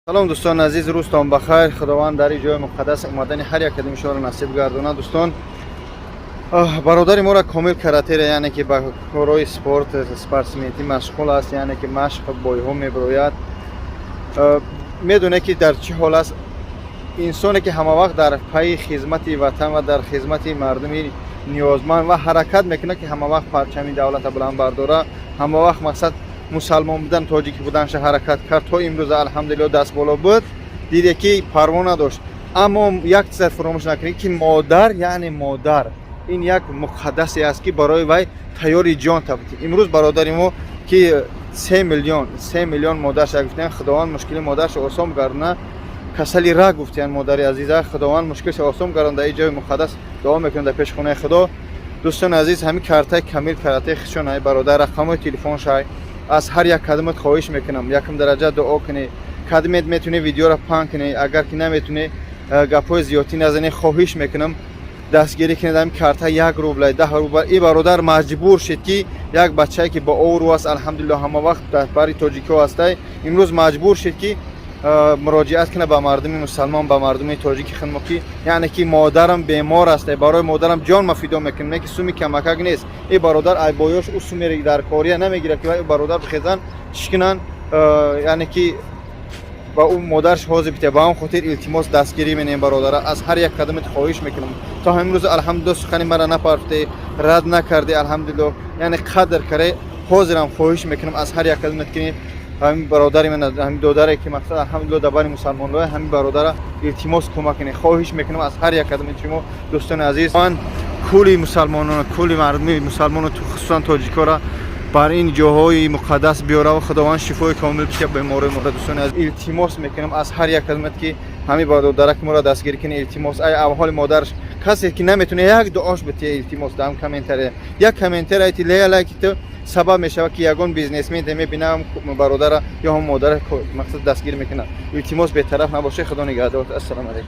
Салом, дӯстони азиз, рӯзтон бахайр. Худованд дар ин ҷои муқаддас омадани ҳар як кадоми шуморо насиб гардонад. Дӯстон, бародари моро Комил Каратера, яъне ки ба корҳои спорт, спортсменӣ машғул аст, яъне ки машқ бойҳо мебирояд. Медонед, ки дар чӣ ҳол аст. Инсоне ки ҳамавақт дар пайи хизмати ватан ва дар хизмати мардуми ниёзманд ва ҳаракат мекунад, ки ҳамавақт парчами давлата баланд бардора, ҳамавақт мақсад мусалмон будан, тоҷикӣ буданша ҳаракат кард, то имрӯза, алҳамдулилло, даст боло буд. Диде, ки парво надошт. Аммо як чиза фуромӯш накунед, ки модар, яъне модар ин як муқаддасе аст, ки барои вай тайёри ҷон табдил. Имрӯз бародари мо, ки 3 миллион, 3 миллион модарша гуфтиян, Худованд мушкили модарша осон гардона. Касали раг гуфтиян модари азиза, Худованд мушкилша осон гардона. Дар ин ҷои муқаддас дуо мекунем дар пеши хонаи Худо. Дӯстони азиз, ҳамин картаи Камил Каратаи хишон, бародар, рақамҳои телефоншай. Аз ҳар як кадомат хоҳиш мекунам, якум дараҷа дуо кунӣ. Кадомет метунӣ, видеоро паҳн кунӣ. Агар ки наметунӣ, гапҳои зиёдтӣ назанӣ. Хоҳиш мекунам, дастгирӣ кунед. Ҳамин карта 1 рубла, 10 рубла. И бародар маҷбур шид, ки як бачае, ки ба обрӯ аст, алҳамдулилло, ҳама вақт дар бари тоҷикиҳо ҳастай, имрӯз маҷбур шид, ки муроҷиат кунад ба мардуми мусалмон, ба мардуми тоҷики хидмо, ки яъне ки модарам бемор аст, барои модарам ҷон ма фидо мекунам. Не ки суми камакак нест. И бародар айбоёш ӯ суми дар кория намегирад, ки вай бародар бихезан, чӣ кунанд, яъне ки ба ӯ модарш ҳозир битя. Ба он хотир илтимос, дастгирӣ менем бародара. Аз ҳар як кадомет хоҳиш мекунам. То ҳамрӯз, алҳамдулилло, сухани мара напарфте, рад накарде, алҳамдулилло, яъне қадр карде. Ҳозирам хоҳиш мекунам аз ҳар як кадомет, ки ҳамин бародари ман, ҳамин додаре, ки мақсад, алҳамдулилло, дар бари мусалмонло, ҳамин бародара илтимос, кӯмак кунед. Хоҳиш мекунам аз ҳар як кадоми шумо, дӯстони азиз. Ман кулли мусалмонон, кулли мардуми мусалмону хусусан тоҷикора бар ин ҷоҳои муқаддас биёра ва Худованд шифои комил бишка беморои моро. Дӯстони азиз, илтимос мекунам аз ҳар як кадомат, ки ҳамин бародараки моро дастгирӣ кунед. Илтимос, ай авҳоли модараш касе ки наметуне, як дуош бития. Илтимос, дар комментария як комментария ти лея, лайки ту сабаб мешавад, ки ягон бизнесмен мебинам, бародара ё ҳам модара мақсад дастгир мекунад. Илтимос, бетараф набошед. Худо нигаҳдор. Ассалому алайкум.